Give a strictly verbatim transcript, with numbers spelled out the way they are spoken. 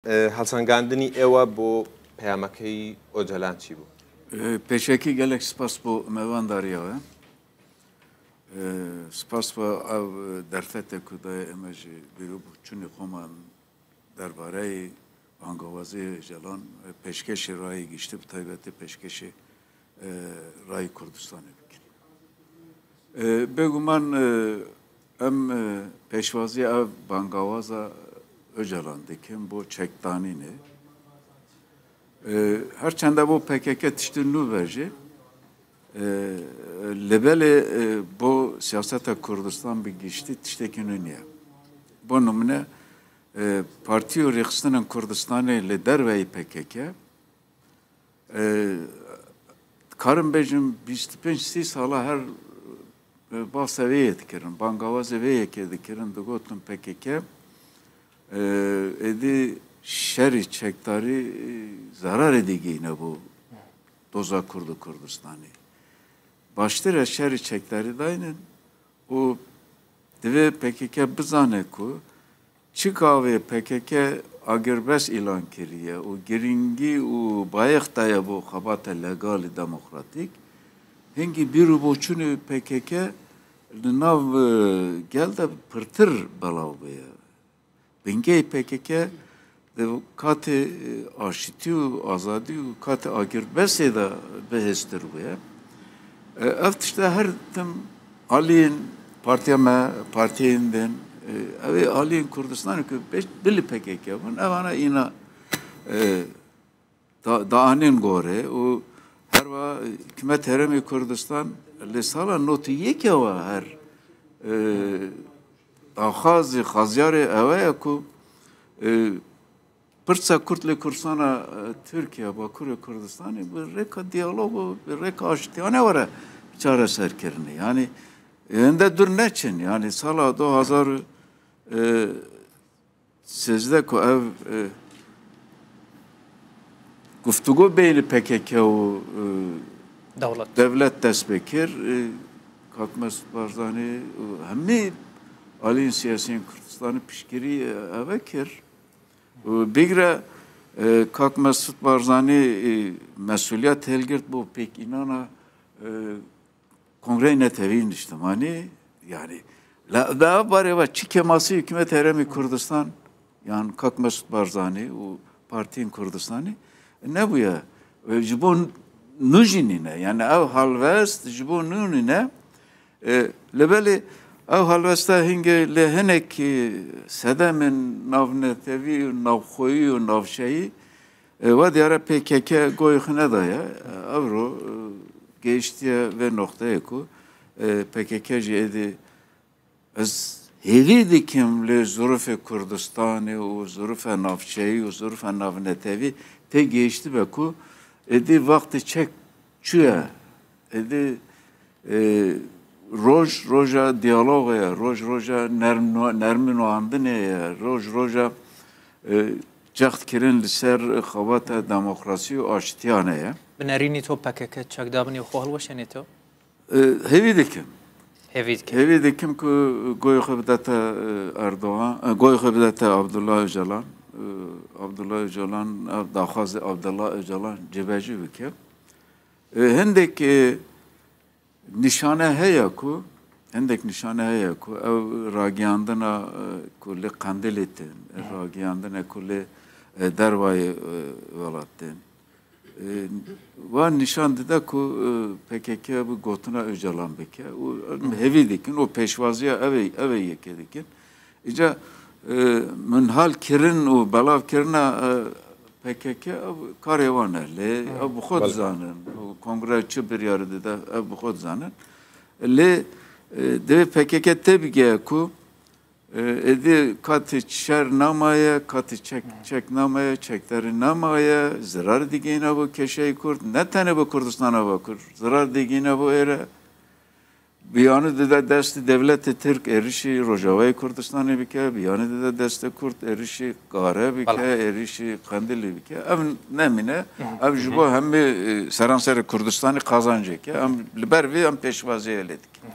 E, helsengandinî êwe bo peyamekey Ocalan çi bû? E, pêşekî gelek spas bo mevandariya we. E, spas bo ev derfete ku daye eme ji bîroboçûnê xwe man derbareyê bangawazê Ocalan, e, pêşkêşê rayê giştî, bi taybetî pêşkêşê, e, rayê Kurdistanê bikin. E, bêguman, e, em, e, pêşwaziya ev bangawaza Ocalan dikin bo çekdanînê. E, her çende bo P K K tiştê nû ve jî, e, lê belê, e, bo siyaseta Kurdistan bi giştî tiştekî nû niye. Bo nimûne, e, partî û rêxistinên Kurdistanê li derveyî P K K, e, karim bêjim bîst û pênc sî sala her, e, bahsa vê yê dikirin, bangawazê vê yekê dikirin, digotin P K K, e, êdî şerî çekdarî, e, zerarê digihîne bo doza Kurd û Kurdistanê. Baştir e şerî çekdarî daynin û divê P K K bizane ku çi gavê P K K agirbest îlan kiriye û girîngî û bayix daye bo xebata legalî demokratîk, hingî bîr û boçûnê P K K li nav, e, gel de pirtir belav bûye. Bingehê P K K di katê, e, aşitî û azadî û katê agirbestê de bihêztir bûye. E, ev tişt e her tim aliyên partiya me, partiyên din, e, ew ê aliyên Kurdistanê ku beş bilî P K K bûn, evana îna, e, da, daanên gore û herwa Hikûmet Herêmê Kurdistan li sala notî yekê we her, e, daxwazê, xazyarê ew e ku, e, pirsa Kurd lê Kurdistana, e, Tirkiye, Bakurê Kurdistanê bi rêka diyalog û bi rêka aştiyane were çareserkirinê. Yanî, e, hinde dûr neçin. Yanî sala du hazar, e, sêzdeh ku ev, e, guftûgo beynî P K K û, e, Dewlet. Dewlet dest pê kir, e, Kak Mesûd Barzanî û hemî aliyên siyasiyên Kurdistanê piştgirî, e, ev e kir. Û bigre, e, Kak Mesûd Barzanî, e, mesûliyet hilgirt bo pêkînana, e, Kongreyê Netewî Niştimanî, yanî, la, la barê ve çi kêmasî Hikûmet Herêmê Kurdistan, yan Kak Mesûd Barzanî û partiyên Kurdistanê nebûye. E, ji bo nû jî nîne. Yanî ev halwest ji bo nû nîne. E, lê belê ev halwesta hingê lê hinek, e, sedemên navnetewî û navxweyî û navçeyî, e, we diyar e P K K goyê xwe nedaye. E, ewro, e, gehiştiye vê noqteyê ku, e, P K K jî êdî ez hêvî dikim lê zirûfê Kurdistanê û zirûfê navçeyî û zirûfê navnetewî tê gihiştibe ku êdî wextê çek çûye. Êdî, e, roj roja diyalogê ye, roj roja nerm-, nermî nûhandinê ye, roj roja, e, cext kirin li ser xebata demokrasî û aştiyane ye. Bi nerînî to P K K çekdabinê xwe hilweşênê to? E, hêvî dikim. Hêvî dikim. Hêvî dikim ku goyê xwe bidete, e, Erdogan, e, goyê xwe bidete Abdullah Öcalan. E, Abdullah Öcalan, ev daxwazê Abdullah Öcalan cêbecî bike. E, hindek, e, nîşane heye ku, hindek nîşane heye ku ew ragiyandina, e, ku li Qendilê tên, ragiyandine ku li, e, dervayê, e, welat tên. E, wan nîşan dide ku, e, P K K bi gotina Ocalan bike û em hêvî dikin û pêşwaziya ev ê, ev ê yekê dikin. Îca, e, minhal kirin û belav kirina, e, P K K ev karê wan e. Lê ev bi xwe dizanin. Û kongre çi biryarî dide, ev bi xwe dizanin. Lê, e, divê P K K têbigeye ku, e, êdî katê şer namaye, katê çek, çek namaye, çekdarî namaye, zirar digihîne bo kêşeyê Kurd, ne tenê bo Kurdistana Bakur, zirar digihîne bo êre. Biyanî dide destê dewletê Tirk êrişî Rojavayê Kurdistanê bike, biyanî dide destê Kurd êrişî Gare bike, êrişî Qendilê bike. Ev nemîne, ev ji bo hemî, e, seranserê Kurdistanê qazancek e. Em li ber vê em pêşwaziyê lê dikin.